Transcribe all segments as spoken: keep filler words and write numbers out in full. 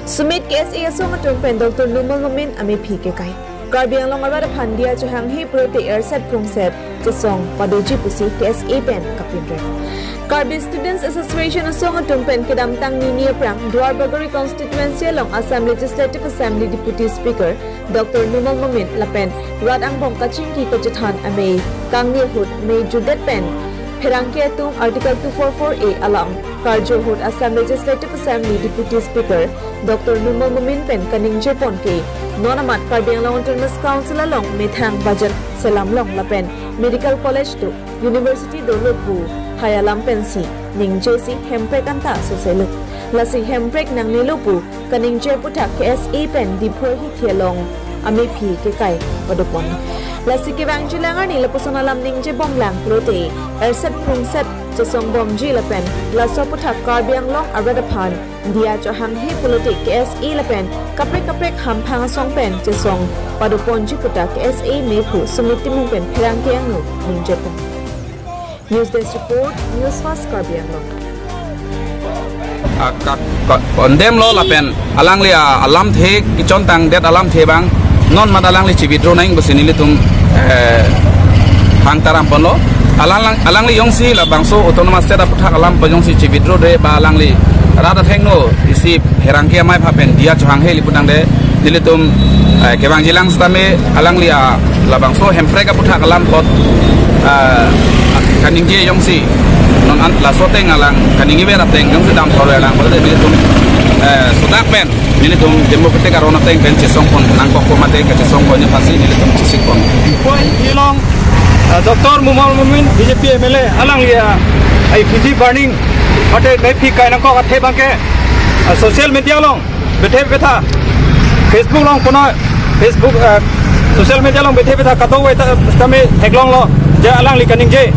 Sumit K S A asong atum pen Doctor Numal Momin amephi kekai. Karbi Anglong arat aphan diya chohanghe pulote erset phrungset chesong padoji pusi K S A pen kapinre. Karbi Students Association asong atum pen kedamtang nini aphrang Duarbagori constituency along Assam Legislative Assembly Deputy Speaker Doctor Numal Momin lapen rat angbong kachingki kachethan amei kangni ahut mei jutdet pen pherangke atum Article two four four A along karju ahut Assam Legislative Assembly Deputy Speaker Doctor Numal Momin pen kaningje pon ke non amat Karbi Anglong Autonomous Council along methang budget selam long lapen medical college do, university dolo pu hai alam pensi ningjesi Hemprek anta soselo. Lasi Hemprek nangnelo pu kaningje aputhak K S A pen Diphu ahithi along amephi kekai padopon. Lasi kevangjilang arni lapuson alam ningjebomlang pulote erset phrungset chesong bomji lapen laso aputhak Karbi Anglong arat aphan diya chohanghe pulote K S A lapen kaprek kaprek hamphang asong pen chesong padoponji puta K S A mephu Sumit Timung pen pherangke angno ningjepon. News Desk Report, News Fast Karbi Anglong. A, ka, ka, condemn lo lapen alangli a, alamthe kechon tangdet alamthe abang non mat alangli che-withdraw nang pusi nelitum, eh, hang taram ponlo. Alang, alangli jongsi labangso Autonomous State aputhak alam pa jongsi che-withdraw de ba alangli rat athengno isi pherangke amei aphan pen diya chohanghe li pu tangte nelitum, eh, kevangjilang setame alangli a labangso Hemprek aputhak alam apot, eh, kaningje jongsi non an laso ateng alang kaningje ver ateng jongsi dam thor alang pulote nelitum, eh, sodak pen nelitum democratic aron ateng pen chesong pon nangkok ko mate kachesong ponji aphansi nelitum chesik pon. Poi ilong, eh, Doctor Numal Momin B J P M L A alangli a, ai P G burning mate mephi kai nangkok athe abangke, eh, social media along bethe betha, Facebook along kono Facebook, eh, social media along bethe betha kadokave ta, tame theklonglo je alangli kaningje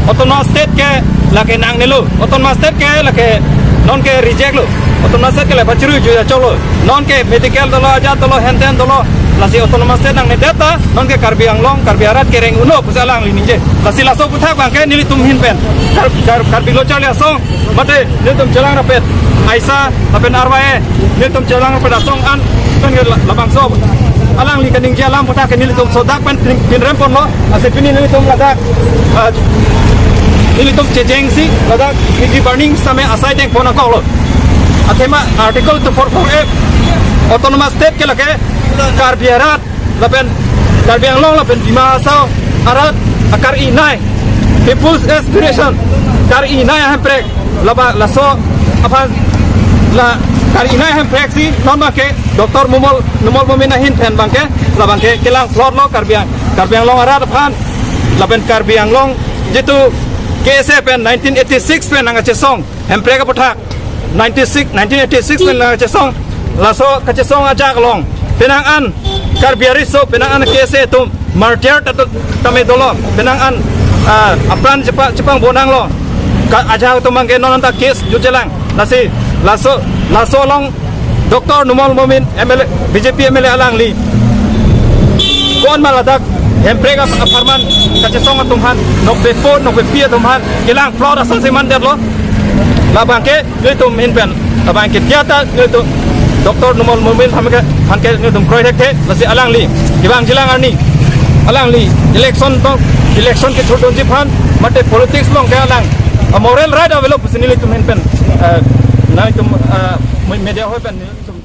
Autonomous State ke lake nangnelo, Autonomous State ke lake nonke reject lo, Autonomous State ke le pachuru juya cholo, nonke medical dolo, ajat dolo, henten dolo, lasi Autonomous State nangnedet ta nonke Karbi Anglong, Karbi arat kereng uno pusi alangli ningje. Lasi laso aputhak abangke nelitum ahin pen Kar, Kar, Karbi Lo Charli Asong mate nelitum chelang rapet aisa lapen arvae nelitum chelang rapet asong an pen ke la, labangso alangli kaningje alam aputhak ke nelitum sodak pen pin, pinrem ponlo. Lasi pini nelitum ladak, ah, nelitum chejengsi ladak P G burning setame asai deng pon nangkoklo. Athema Article two four four A Autonomous State ke lake Karbi arat lapen Karbi Anglong lapen Dima Hasao arat akar-inai, people's aspiration, kar-inai ahemprek, laba laso aphan la kar-inai ahemprek si non abangke Doctor Numal, Numal Momin ahin pen abangke labangke kelang plot lo Karbi Ang, Karbi Anglong arat aphan lapen Karbi Anglong jitu K S A pen nineteen eighty-six pen nangkachesong Hemprek aputhak ninety-six, nineteen eighty-six pen nangkachesong, laso kachesong ajak along penang an Karbi ariso, penang an K S A atum martyr ta, ta, tame dolo, penang an, ah, apran chepa, chepang bonanglo. Ka, ajak atum abangke non anta case jutjelang. Lasi laso, laso along Doctor Numal Momin M L A, B J P M L A alangli ko-an ma ladak Hemprek ap, apharman kachesong atum aphan, nokbe po, nokbe pi atum aphan kelang plot asonsi mandetlo. Labangke nelitum ahin pen labangke diya ta nelitum Doctor Numal Momin aphan ke, aphan ke nelitum kroi thekthe. Lasi alangli kevangjilang arni alangli election tong, election kethurdunji aphan mate politics along ke alang a moral right avelo pusi nelitum ahin pen, eh, nelitum, eh, media hoi pen nelitum